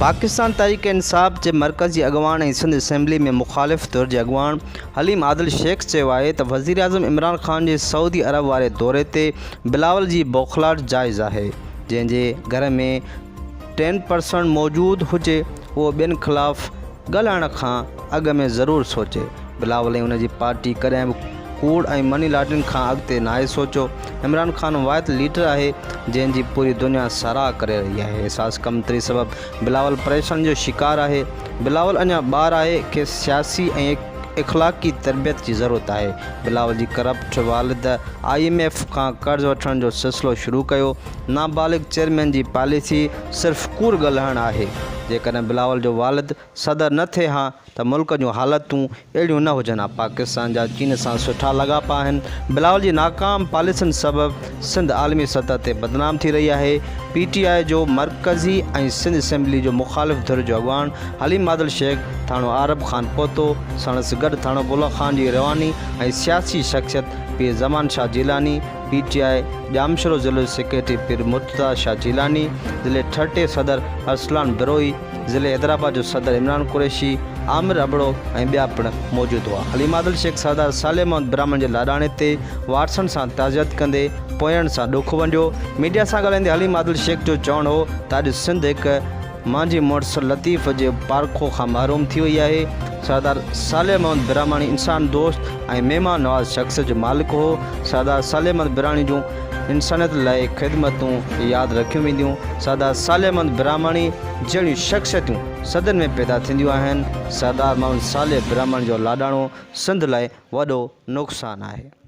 پاڪستان تحريڪ انصاف جي مرڪزي اڳواڻ ۽ سنڌ اسيمبلي ۾ مخالف ڌر جي اڳواڻ حليم عادل شيخ چيو آهي ته وزيراعظم عمران خان جي سعودي عرب واري دوري تي بلاول جي بوکلاهٽ جائز آهي، جنهن جي گهر ۾ ٽين پرسنٽ موجود هجي اهو ٻين خلاف ڳالهائڻ کان اڳ ۾ ضرور سوچي، بلاول ۽ ان جي پارٽي ڪڏهن به ڪوڙ ۽ مني لانڊرنگ کان اڳتي ناهي سوچيو، عمران خان واحد ليڊر آهي جنهن جي پوري دنيا ساراهه ڪري رهي آهي، احساس ڪمتري سبب بلاول پريشاني جو شڪار آهي، بلاول اڃا ٻار آهي کيس سياسي ۽ اخلاقي تربيت جي ضرورت آهي، بلاول جي ڪرپٽ والد I M F کان قرض وٺڻ جو سلسلو شروع ڪيو، نابالغ چيئرمين جي پاليسي صرف ڪوڙ ڳالهائڻ آهي، جيڪڏهن بلاول جو والد صدر نه ٿئي ها ته ملڪ جون حالتون اهڙيون نه هجن ها، پاڪستان جا چين سان سٺا لاڳاپا آهن، بلاول جي ناڪام پاليسين سبب سنڌ عالمي سطح تي بدنام ٿي رهي آهي، پي ٽي آء جو مرڪزي ۽ سنڌ اسيمبلي جو مخالف ڌر جو اڳواڻ حليم عادل شيخ ٿاڻو عارب خان پهتو، ساڻس گڏ ٿاڻو بولا خان جي رواني ۽ سياسي شخصيت Pir Zaman Shah Jilani, P T I Jamshoro ضلعي سيڪريٽري پير مرتضيٰ شاهه جيلاني، ضلعي ٺٽي صدر ارسلان بروهي، ضلعي حيدرآباد جو صدر عمران قريشي، عامر ابڙو ۽ ٻيا پڻ موجود هئا. حليم عادل شيخ سردار صالح محمد براهمڻ جي لاڏاڻي تي وارثن سان تعزيت ڪندي پوئينڙن سان ڏک ونڊيو. ميڊيا سان ڳالهائيندي حليم عادل شيخ جو چوڻ هو ته اڄ سنڌ هڪ مانجهي مڙس لطيف جي پارکو کان محروم ٿي وئي آهي. سردار صالح محمد براهماڻي انسان دوست ۽ مهمان نواز شخصيت جو مالڪ هو. سردار صالح محمد براهماڻي جون انسانيت لاء خدمتون ياد رکيون وينديون. سردار صالح محمد براهماڻي جهڙيون شخصيتون صدين ۾ پيدا ٿينديون آهن. سردار محمد صالح براهماڻي جو لاڏاڻو سنڌ لاء وڏو نقصان آهي.